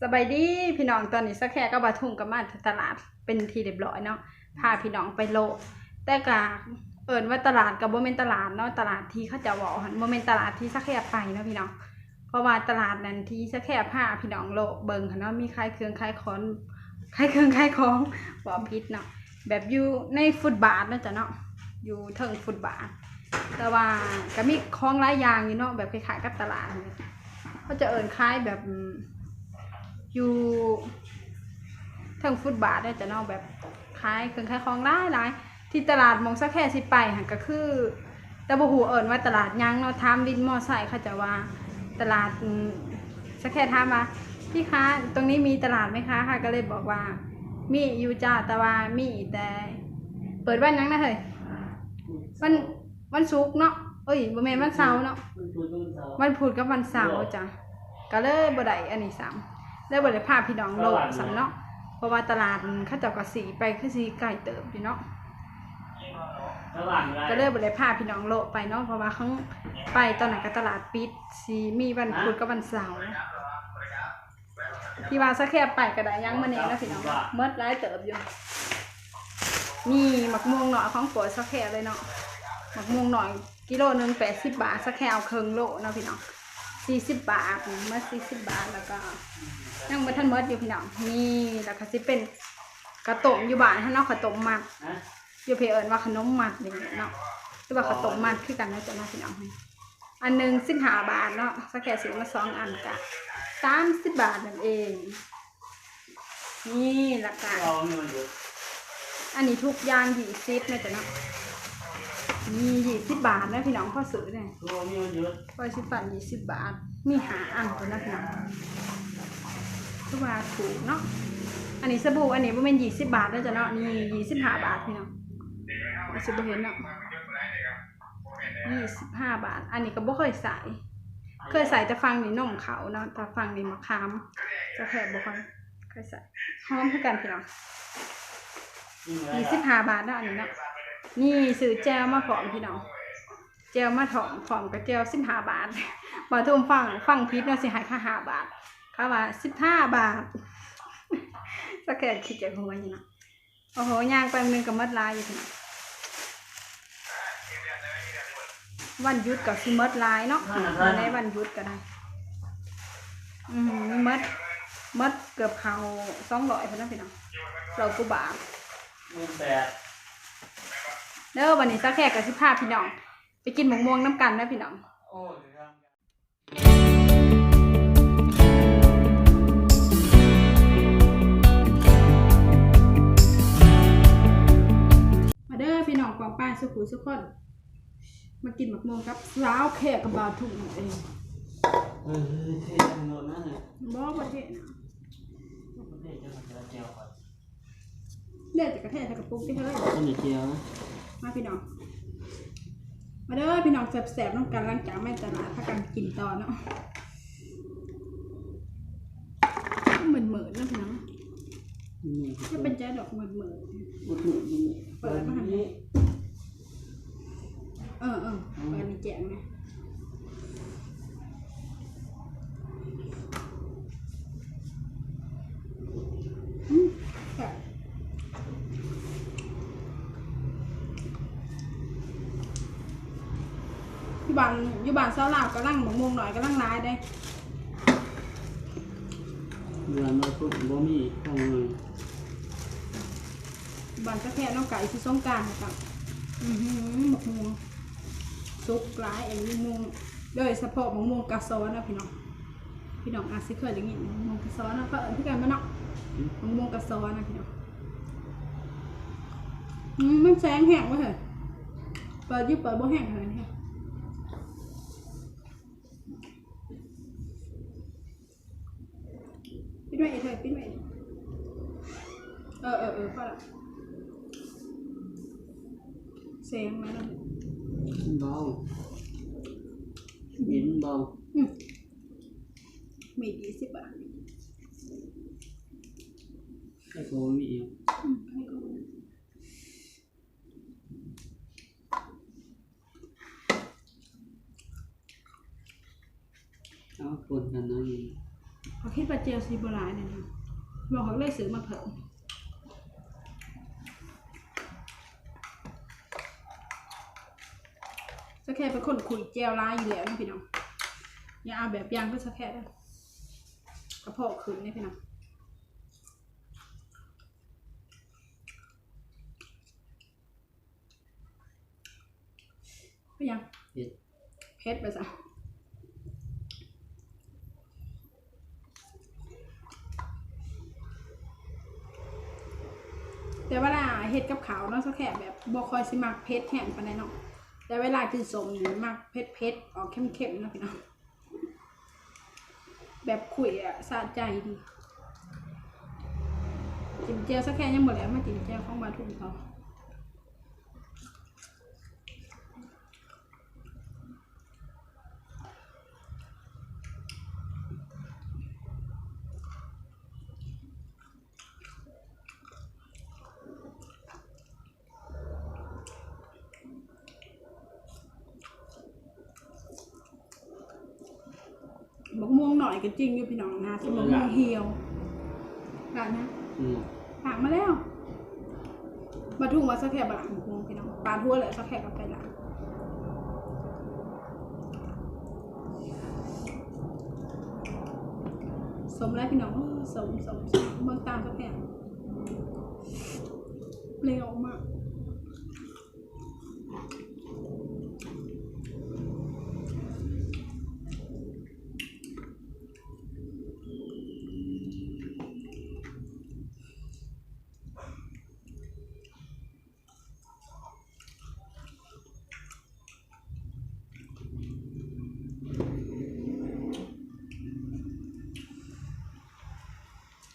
ສະບາຍດີພີ່ນ້ອງ, ຕອນນີ້ສາວແຄກັບບ່າວທຸ່ງກໍມາຕະຫຼາດເປັນທີ່ຮຽບຮ້ອຍເນາະ, ພາພີ່ນ້ອງໄປເລາະ ແຕ່ກະເອີ້ນວ່າຕະຫຼາດກໍບໍ່ແມ່ນຕະຫຼາດເນາະ, ຕະຫຼາດທີ່ເຂົາເຈົ້າເວົ້າຫັ້ນ ບໍ່ແມ່ນຕະຫຼາດທີ່ສາວແຄໄປເນາະພີ່ນ້ອງ. ເພາະວ່າຕະຫຼາດນັ້ນທີ່ສາວແຄພາພີ່ນ້ອງເລາະເບິ່ງຫັ້ນເນາະ ມີຂາຍເຄື່ອງຂາຍຂອງ ຂາຍເຄື່ອງຂາຍຂອງ ເວົ້າຜິດເນາະ, ແບບຢູ່ໃນຟຸດບາດເນາະ ເຈົ້າເນາະ, ຢູ່ເທິງຟຸດບາດ ແຕ່ວ່າກໍມີຂອງຫຼາຍຢ່າງຢູ່ເນາະ, ແບບຄ້າຍໆກັບຕະຫຼາດຫັ້ນແຫຼະ, ເຂົາຈະເອີ້ນຂາຍແບບຢູ່ເທິງຟຸດບາດເດ້ເຈົ້າເນາະ, ແບບຂາຍເຄື່ອງຂາຍຂອງຫຼາຍໆ. ທີ່ຕະຫຼາດໝ່ອງສາວແຄຊິໄປຫັ້ນກໍຄື ແຕ່ບໍ່ຮູ້ເອີ້ນວ່າຕະຫຼາດຫຍັງເນາະ, ຖາມວິນມໍໄຊເຂົາເຈົ້າວ່າຕະຫຼາດ ອືມ ສາວແຄຖາມວ່າ ພີ່ຄະ ຕົງນີ້ມີຕະຫຼາດໄໝຄະ? ເຂົາກໍເລີຍບອກວ່າ ມີຢູ່ຈ້າ ແຕ່ວ່າມີແຕ່ເປີດວັນຫຍັງນະເຮີ້ຍ? ວັນ ວັນສຸກເນາະ, ເອີຍ ບໍ່ແມ່ນ ວັນເສົາເນາະ, ວັນພຸດກັບວັນເສົາ ເອີ ວັນພຸດກັບວັນເສົາ ບໍ່ ຈ້າ, ກໍເລີຍບໍ່ໄດ້ອັນນີ້ຊ້ຳ, ເລີຍບໍ່ໄດ້ພາພີ່ນ້ອງເລາະຊ້ຳເນາະ, ເພາະວ່າຕະຫຼາດເຂົາເຈົ້າກໍຊິໄປ ຄືຊິໄກເຕີບຢູ່ເນາະ. ກໍເລີຍບໍ່ໄດ້ພາພີ່ນ້ອງເລາະໄປເນາະ, ເພາະວ່າຄັນໄປຕອນນັ້ນກໍຕະຫຼາດປິດ, ຊິມີວັນພຸດກັບວັນເສົາ. ທີ່ວ່າສາວແຄໄປກໍໄດ້ຫຍັງມາແດ່ເນາະພີ່ນ້ອງ, ໝົດຫຼາຍເຕີບຢູ່. ນີ້ໝາກມ່ວງນ້ອຍຂອງໂປດສາວແຄເລີຍເນາະ, ໝາກມ່ວງນ້ອຍກິໂລໜຶ່ງແປດສິບບາດ, ສາວແຄເອົາເຄິ່ງໂລເນາະພີ່ນ້ອງ, ສີ່ສິບບາດ, ໝົດສີ່ສິບບາດ. ແລ້ວກໍຍັງບໍ່ທັນໝົດຢູ່ພີ່ນ້ອງ, ນີ້ ແລ້ວກໍຊິເປັນ ເຂົ້າຕົ້ມຢູ່ບ້ານເຮົາເນາະ, ເຂົ້າຕົ້ມມັດ, ຢູ່ພີ້ເອີ້ນວ່າຂະໜົມມັດນີ້ເນາະ ຫຼືວ່າເຂົ້າຕົ້ມມັດຄືກັນເນາະ ເຈົ້າເນາະ ພີ່ນ້ອງ. ອັນໜຶ່ງສິບຫ້າບາດເນາະ, ສາວແຄຊື້ມາສອງອັນກະສາມສິບບາດນັ້ນເອງ. ນີ້ລະກະ ອັນນີ້ທຸກຢ່າງຊາວເນາະ ເຈົ້າເນາະ, ນີ້ຊາວບາດເນາະ ພີ່ນ້ອງ, ພໍຊື້ເດ້ ໂອ້ ມີວັນຢຸດ ຂ້ອຍຊິປັ້ນຊາວບາດ, ມີຫ້າອັນພຸ້ນນະພີ່ນ້ອງ, ຖືວ່າຖືກເນາະ. ອັນນີ້ສະບູ່ ອັນນີ້ບໍ່ແມ່ນຊາວບາດເດີເຈົ້າເນາະ, ນີ້ຊາວຫ້າບາດພີ່ນ້ອງ, ຊິບໍ່ເຫັນເນາະ, ຊາວຫ້າບາດ. ອັນນີ້ກໍບໍ່ເຄີຍໃຊ້ ເຄີຍໃຊ້ແຕ່ຝັ່ງນີ້ນົມເຂົ້າເນາະ, ແຕ່ຝັ່ງນີ້ໝາກຂາມ ສາວແຄບໍ່ຄ່ອຍ ເຄີຍໃຊ້ ຫອມຄືກັນພີ່ນ້ອງ. ນີ້ຊາວຫ້າບາດເນາະ ອັນນີ້ເນາະ, ນີ້ຊື້ແຈ່ວມາພ້ອມພີ່ນ້ອງ. ແຈ່ວມາພ້ອມ ພ້ອມກັບແຈ່ວສິບຫ້າບາດ. ບ່າວທຸ່ງຟັງ ຟັງຜິດເນາະ, ຊິໃຫ້ຄ່າຫ້າບາດ, ເຂົາວ່າສິບຫ້າບາດ. ສາວແຄຂີ້ຈຽກຫົວຢູ່ເນາະ. ໂອ້ໂຫ ຍ່າງໄປມື້ໜຶ່ງກໍໝົດຫຼາຍຢູ່ພີ່ນ້ອງ, ວັນຢຸດກໍຊິໝົດຫຼາຍເນາະ, ໃນວັນຢຸດກໍໄດ້. ອືມ ໝົດ ໝົດເກືອບເຂົ້າສອງຮ້ອຍພຸ້ນນະພີ່ນ້ອງ, ຮ້ອຍກວ່າບາດ. ເດີ ບັດນີ້ສາວແຄກໍຊິພາພີ່ນ້ອງ ໄປກິນໝາກມ່ວງນຳກັນເດີພີ່ນ້ອງ. ມາເດີພີ່ນ້ອງປ້ອງປາຍສູ່ຜູ້ສູ່ຄົນ, ມາກິນໝາກມ່ວງກັບສາວແຄກັບບ່າວທຸ່ງນັ້ນເອງ. ເອີ ເທໃສ່ໂລດນະ. ບໍ່ ບໍ່ເທນະ, ບໍ່ເທ ເຈົ້າກໍເອົາແຈ່ວຂ້ອຍ. ເດ້ ຈະກະແທກໃສ່ກະປຸກຕິເຮີ້ຍ. ຕ້ອງໄດ້ແຈ່ວນະ. ມາພີ່ນ້ອງ ມາເດີພີ່ນ້ອງ ແຊບໆນຳກັນ, ຫຼັງຈາກມາຕະຫຼາດ ພາກັນກິນຕໍ່ເນາະ. ມືດໆເນາະພີ່ນ້ອງ, ອືມ ຈະເປັນໃຈດອກ ມືດໆ ມືດໆ ເປີດມາຫັ້ນ. ເອີໆ ເປີດໃຫ້ແຈ້ງແດ່. ອືມ ແຊບ. ຢູ່ບ້ານ ຢູ່ບ້ານຊາວລາວກຳລັງ ໝາກມ່ວງນ້ອຍກຳລັງຫຼາຍເດ້. ເດືອນມາພຸ້ນບໍ່ມີຂອງເລີຍ. ບ້ານຕາແພເນາະ ໃກ້ຊິສົງການແລ້ວກໍ ອືຫື ໝາກມ່ວງສຸກຫຼາຍ ອັນນີ້ໝາກມ່ວງ ໂດຍສະເພາະໝາກມ່ວງກະຊອນນະພີ່ນ້ອງ. ພີ່ນ້ອງອາດຊິເຄີຍໄດ້ຍິນໝາກມ່ວງກະຊອນນະ ເຂົາເອີ້ນຄືກັນບໍ່ເນາະ? ອືມ ໝາກມ່ວງກະຊອນນະພີ່ນ້ອງ. ອືມ ມັນແສງແຮງເວີ້ຍ ເຮີ້ຍ ເປີດຢູ່ ເປີດບໍ່ແຮງເທົ່າໃດ. ປິດໄວ້ເອີຍ ປິດໄວ້. ເອີໆ ພໍລະ ແສງມາແລ້ວ. ເບົາ ເຢັນເບົາ. ອືມ ມີດຊາວບາດ ໃຫ້ໂກມີອີກ. ອືມ ໃຫ້ໂກ. ເອົາ ປົນກັນເນາະ. ເຂົາຄິດວ່າແຈ່ວ ຊິບໍ່ຫຼາຍແນ່ນອນ ບໍ່ເລີຍຊື້ມາເພີ່ມ. ສາວແຂກເປັນຄົນຂຸ້ຍແຈ່ວຫຼາຍຢູ່ແລ້ວເນາະພີ່ນ້ອງ. ຢ່າເອົາແບບຢ່າງຄືສາວແຂກເດີ ກະເພາະຂຶ້ນເດ້ພີ່ນ້ອງ. ເປັນຫຍັງ? ເຜັດ ເຜັດວ່າຊັ້ນ. ແຕ່ເວລາເຮັດກັບເຂົ້າເນາະ ສາວແຂກແບບບໍ່ຄ່ອຍຊິມັກເຜັດແຮງປານໃດເນາະ, ແຕ່ເວລາກິນສົ້ມນີ້ມັກເຜັດໆ ອອກເຄັມໆ ເນາະພີ່ນ້ອງ. ແບບຂຸ້ຍອະ ສະໃຈດີ. ຈິ້ມແຈ່ວສາວແຂກຍັງບໍ່ແລ້ວ ມາຈິ້ມແຈ່ວຂອງບາທຸ່ມເຂົາ. ບັກມ່ວງໜ້ອຍກໍຈິງຢູ່ພີ່ນ້ອງນະ ສ່ວນບັກມ່ວງຫ່ຽວ. ລາກນະ? ອືມ ລາກມາແລ້ວ. ບາທຸວ່າສາວແຂກບໍ່ລາກບັກມ່ວງພີ່ນ້ອງ ປາດຫົວແຫຼະ ສາວແຂກກໍໄປລາກ. ສົ້ມຫຼາຍພີ່ນ້ອງ ເອີ ສົ້ມ ສົ້ມ ສົ້ມ ເບິ່ງຕາສາວແຂກ ເລັ່ງອອກມາ.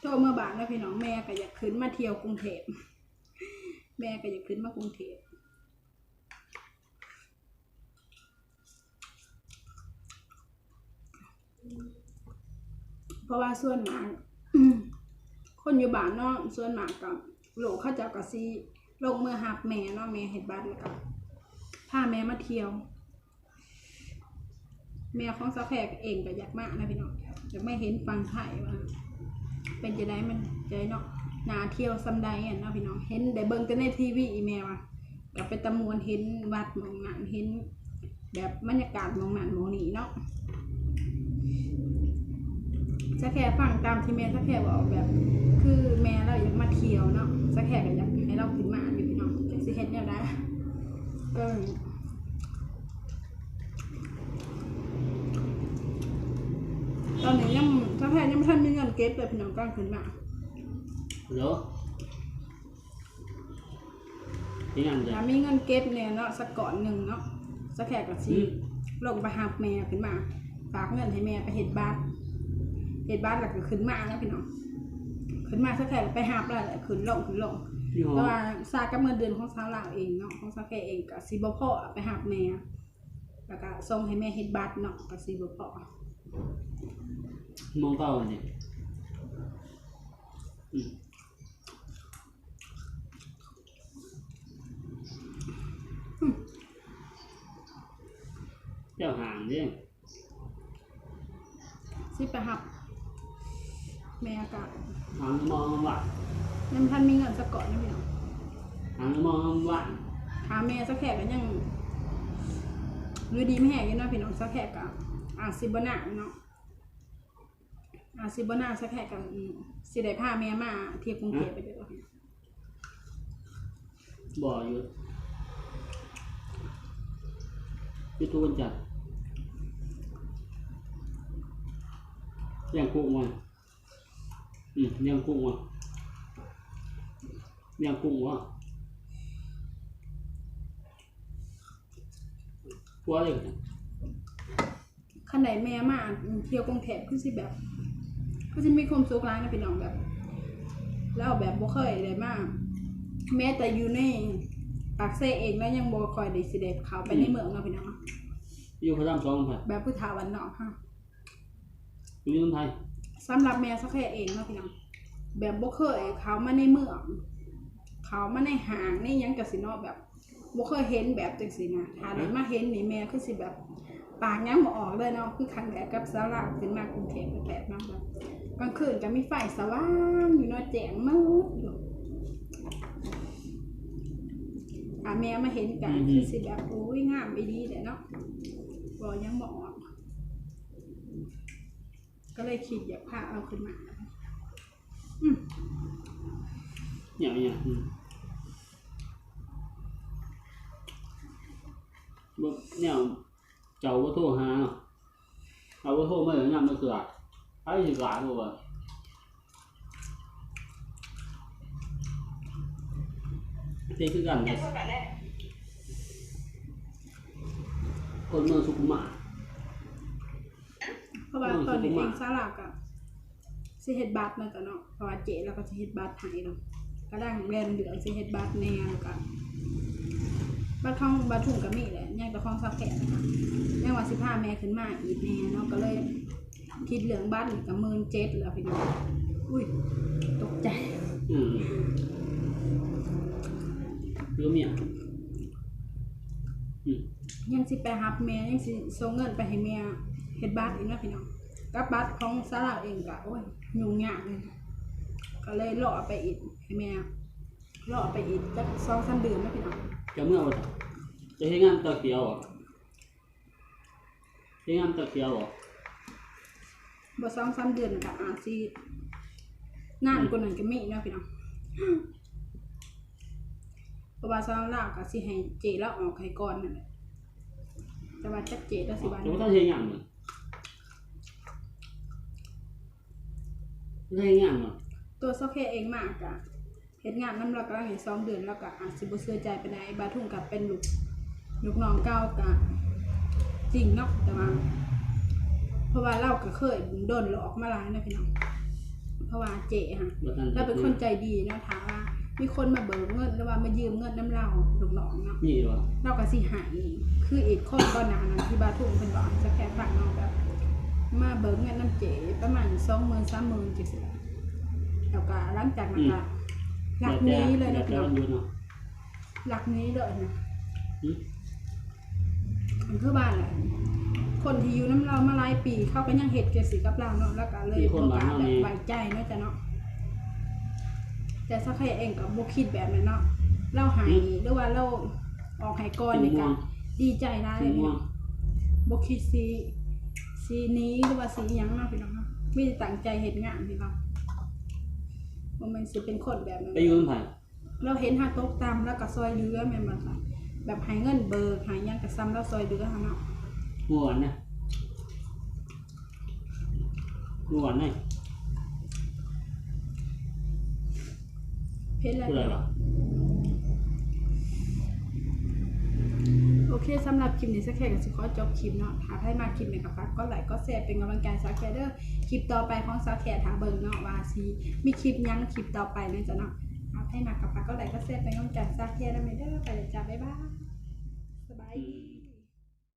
ໂທເມືອບ້ານແລ້ວພີ່ນ້ອງ ແມ່ກໍຢາກຂຶ້ນມາທ່ຽວກຸງເທບ ແມ່ກໍຢາກຂຶ້ນມາກຸງເທບ. ເພາະວ່າສ່ວນມາກ ຄົນຢູ່ບ້ານເນາະ ສ່ວນມາກກໍລູກເຂົາເຈົ້າກໍຊິລົງເມືອຮັບແມ່ເນາະ ແມ່ເຮັດບັດ ແລ້ວກໍພາແມ່ມາທ່ຽວ. ແມ່ຂອງສາວແຂກເອງກໍຢາກມານະພີ່ນ້ອງ ຢາກມາເຫັນຝັ່ງໄທວ່າເປັນຈັ່ງໃດ ມັນຈັ່ງໃດເນາະ ໜ້າທ່ຽວສ່ຳໃດຫັ້ນເນາະພີ່ນ້ອງ. ເຫັນໄດ້ເບິ່ງແຕ່ໃນທີວີ ແມ່ວ່າ ກໍເປັນຕາມ່ວນ ເຫັນວັດໝ່ອງນັ້ນ ເຫັນແບບບັນຍາກາດໝ່ອງນັ້ນໝ່ອງນີ້ເນາະ. ສາວແຂກຟັງຕາມທີ່ແມ່ສາວແຂກເວົ້າ ແບບຄືແມ່ລາວຢາກມາທ່ຽວເນາະ ສາວແຂກກໍຢາກໃຫ້ລາວຂຶ້ນມາຢູ່ພີ່ນ້ອງ ຈັກຊິເຮັດແນວໃດ. ເອີ ຕອນນີ້ຍັງ ສາວແຂກຍັງບໍ່ທັນມີເງິນເກັບເລີຍພີ່ນ້ອງ ການຂຶ້ນມາ. ໂລ ເປັນຫຍັງ? ຖ້າມີເງິນເກັບແດ່ເນາະ ສັກກ້ອນໜຶ່ງເນາະ ສາວແຂກກໍຊິ ອືມ ລົງໄປຮັບແມ່ຂຶ້ນມາ ຝາກເງິນໃຫ້ແມ່ໄປເຮັດບັດ ເຮັດບັດແລ້ວກໍຂຶ້ນມາເນາະພີ່ນ້ອງ. ຂຶ້ນມາສາວແຂກກໍໄປຮັບແລ້ວ ແລ້ວຂຶ້ນລົງ ຂຶ້ນລົງ ແຕ່ວ່າຊາກັບເງິນເດືອນຂອງສາວລາວເອງເນາະ ຂອງສາວແຂກເອງກໍຊິບໍ່ພໍໄປຮັບແມ່ ແລ້ວກໍສົ່ງໃຫ້ແມ່ເຮັດບັດເນາະ ກໍຊິບໍ່ພໍ. ມອງເກົ້ານີ້ ອືມ ເຈົ້າຫາງເດ້ ຊິໄປຮັບແມ່ກະ ຫາງມອງວ່າ ຍັງບໍ່ທັນມີເງິນສັກກ້ອນເນາະພີ່ນ້ອງ ຫາງມອງວ່າ ຫາແມ່ສາວແຂກກໍຍັງຢູ່ດີມີແຮງຢູ່ເນາະພີ່ນ້ອງ ສາວແຂກກໍອາດຊິບໍ່ນານເນາະ ອາດຊິບໍ່ນານ ສາວແຂກກໍ ອືມ ຊິໄດ້ພາແມ່ມາທ່ຽວກຸງເທບ ຮະ? ໄປເດີ. ບໍ່ ຢຸດ ຢຸດທຸກວັນຈັນ ລ້ຽງກຸ້ງວ່າ ອືມ ລ້ຽງກຸ້ງວ່າ ລ້ຽງກຸ້ງວ່າ ຜົວເລີຍ. ຄັນໄດ້ແມ່ມາທ່ຽວກຸງເທບ ຄືຊິແບບ ຄືຊິມີຄວາມສຸກຫຼາຍນະພີ່ນ້ອງ ແບບ ລາວແບບບໍ່ເຄີຍໄດ້ມາ ແມ້ແຕ່ຢູ່ໃນປາກເຊເອງ ລາວຍັງບໍ່ຄ່ອຍໄດ້ ຊິໄດ້ເຂົ້າໄປໃນເມືອງເນາະພີ່ນ້ອງເນາະ ຢູ່ພະລາມສອງ ແບບຜູ້ເຖົ້າບ້ານນອກເຮົາ ຢູ່ນຳໃຜ? ສຳລັບແມ່ສາວແຂເອງເນາະພີ່ນ້ອງ ແບບບໍ່ເຄີຍເຂົ້າມາໃນເມືອງ ເຂົ້າມາໃນຫ້າງໃນຫຍັງຈັ່ງຊີ້ເນາະ ແບບ ບໍ່ເຄີຍເຫັນແບບຈັ່ງຊີ້ນະ ຖ້າໄດ້ມາເຫັນນີ້ ອືມ ແມ່ຄືຊິແບບ ປາກຍັງບໍ່ອອກເລີຍເນາະ ຄືຄັ້ງແລກກັບສາວລາວຂຶ້ນມາກຸງເທບແທ້ໆເນາະ ແບບກາງຄືນກໍມີໄຟສະຫວ່າງຢູ່ເນາະ ແຈ້ງໝົດຢູ່. ຖ້າແມ່ມາເຫັນກໍ ອືມ ຄືຊິແບບ ໂອ້ຍ ງາມອີ່ຫຼີແຫຼະເນາະ ເວົ້າຍັງບໍ່ອອກ ກໍເລີຍຄິດຢາກພາເອົາຂຶ້ນມາ. ອືມ ຫຍັງ ຫຍັງ ອືມ ບໍ່ ແນວ ເຈົ້າບໍ່ໂທຫາເນາະ ເອົາບໍ່ໂທມາແລ້ວຍາມມາເທື່ອ ໃຜຊິກ້າໂທວ່າ ເປັນຄືກັນເດ້ ຄົນເມືອງສຸຂຸມາ ເພາະວ່າຕອນນີ້ເອງສາລາກະຊິເຮັດບັດເນາະ ເຈົ້າເນາະ ເພາະວ່າເຈ້ລາວກໍຊິເຮັດບັດໃຫ້ເນາະ ກະດັງແລ່ນເລື່ອງຊິເຮັດບັດແດ່ ແລ້ວກະບັດຂອງບາທຸງກໍມີແຫຼະ ຍັງແຕ່ຂອງສາວແພດນະ ຍັງວ່າຊິພາແມ່ຂຶ້ນມາອີກແດ່ເນາະ ກໍເລີຍຄິດເລື່ອງບັດນີ້ກໍໝື່ນເຈັດແລ້ວພີ່ນ້ອງ ອຸ້ຍ ຕົກໃຈ ອືມ ຄືເມຍ ອືມ ຍັງຊິໄປຮັບແມ່ ຍັງຊິສົ່ງເງິນໄປໃຫ້ແມ່ເຮັດບັດອີກເນາະພີ່ນ້ອງ ກັບບັດຂອງສາລາເອງກະ ໂອ້ຍ ຫຍຸ້ງຍາກເລີຍ ກໍເລີຍລໍໄປອີກ ໃຫ້ແມ່ລໍໄປອີກຈັກສອງສາມເດືອນເນາະພີ່ນ້ອງ. ຈະເມືອບໍ່? ຈະເຮັດງານຕາຂຽວບໍ່? ເຮັດງານຕາຂຽວບໍ່? ບໍ່ສອງສາມເດືອນກໍອາດຊິນານກວ່ານັ້ນກໍມີເນາະພີ່ນ້ອງ ເພາະວ່າສາວລາວກໍຊິໃຫ້ເຈ້ລາວອອກໃຫ້ກ່ອນນັ້ນແຫຼະ ແຕ່ວ່າຈັກເຈ້ລາວຊິວ່າ ແຕ່ວ່າເຮັດງານ ເຮັດງານເນາະ ຕົວສາວແຄເອງມາກະເຮັດງານນຳລາວກະໄດ້ສອງເດືອນ ລາວກະອາດຊິບໍ່ເຊື່ອໃຈປານໃດ ບາທຸງກະເປັນລູກ ລູກນ້ອງເກົ່າກະຈິງເນາະ ແຕ່ວ່າ ເພາະວ່າລາວກະເຄີຍໂດນຫຼອກມາຫຼາຍນະພີ່ນ້ອງ ເພາະວ່າເຈ້ຫັ້ນ ລາວເປັນຄົນໃຈດີເນາະ ຖ້າວ່າມີຄົນມາເບີກເງິນ ຫຼືວ່າມາຢືມເງິນນຳລາວ ລູກນ້ອງເນາະ ລາວກະຊິໃຫ້ ຄືອີກຄົນກ່ອນໜ້ານັ້ນທີ່ບາທຸງເພິ່ນເວົ້າໃຫ້ສາວແຄຟັງເນາະ ແບບມາເບີກເງິນນຳເຈ້ປະມານສອງໝື່ນ ສາມໝື່ນ ຈັ່ງຊີ້ ແລ້ວກະຫຼັງຈາກນັ້ນກະ ອືມ ລັກໜີເລີຍເນາະ ລັກໜີເລີຍນະ ອືມ ມັນຄືວ່າແຫຼະ ຄົນທີ່ຢູ່ນຳລາວມາຫຼາຍປີ ເຂົາກໍຍັງເຮັດຈັ່ງຊີ້ກັບລາວເນາະ ລາວກໍເລີຍບໍ່ກ້າແບບໄວ້ໃຈເນາະ ເຈົ້າເນາະ ແຕ່ສາວແຄເອງກໍບໍ່ຄິດແບບນັ້ນເນາະ ລາວໃຫ້ ອືມ ຫຼືວ່າລາວ ອອກໃຫ້ກ່ອນນີ້ກະດີໃຈຫຼາຍເລີຍ ບໍ່ຄິດຊິ ຊິໜີ ຫຼືວ່າຊິອີ່ຫຍັງເນາະພີ່ນ້ອງເນາະ ມີແຕ່ຕັ້ງໃຈເຮັດງານພີ່ນ້ອງ ບໍ່ແມ່ນຊິເປັນຄົນແບບນັ້ນ ໄປຢູ່ນຳໃຜ? ລາວເຫັນເຮົາຕົກຕ່ຳ ລາວກໍຊ່ອຍເຫຼືອແມ່ນບໍ່? ແບບໃຫ້ເງິນເບີກໃຫ້ຫຍັງກໍສ່ຳລາວຊ່ອຍເຫຼືອເຮົາເນາະ ມ່ວນນະ. ມ່ວນເດ້ ເຜັດແລ້ວ ຜູ້ໃດວະ? ໂອເຄ ສຳລັບຄລິບນີ້ ສາວແຄກໍຊິຂໍຈົບຄລິບເນາະ ຖ້າໃຜມັກຄລິບນີ້ກໍຝາກກົດໄລ້ກົດແຊເປັນກຳລັງໃຈສາວແຄເດີ້ ຄລິບຕໍ່ໄປຂອງສາວແຄຖ້າເບິ່ງເນາະ ວ່າຊິມີຄລິບຫຍັງ ຄລິບຕໍ່ໄປເນາະ ເຈົ້າເນາະ ຖ້າໃຜມັກກໍຝາກກົດໄລ້ກົດແຊເປັນກຳລັງໃຈສາວແຄນຳແດ່ເດີ້ ໄປແລ້ວຈ້າ ບາຍບາຍ ສະບາຍດີ.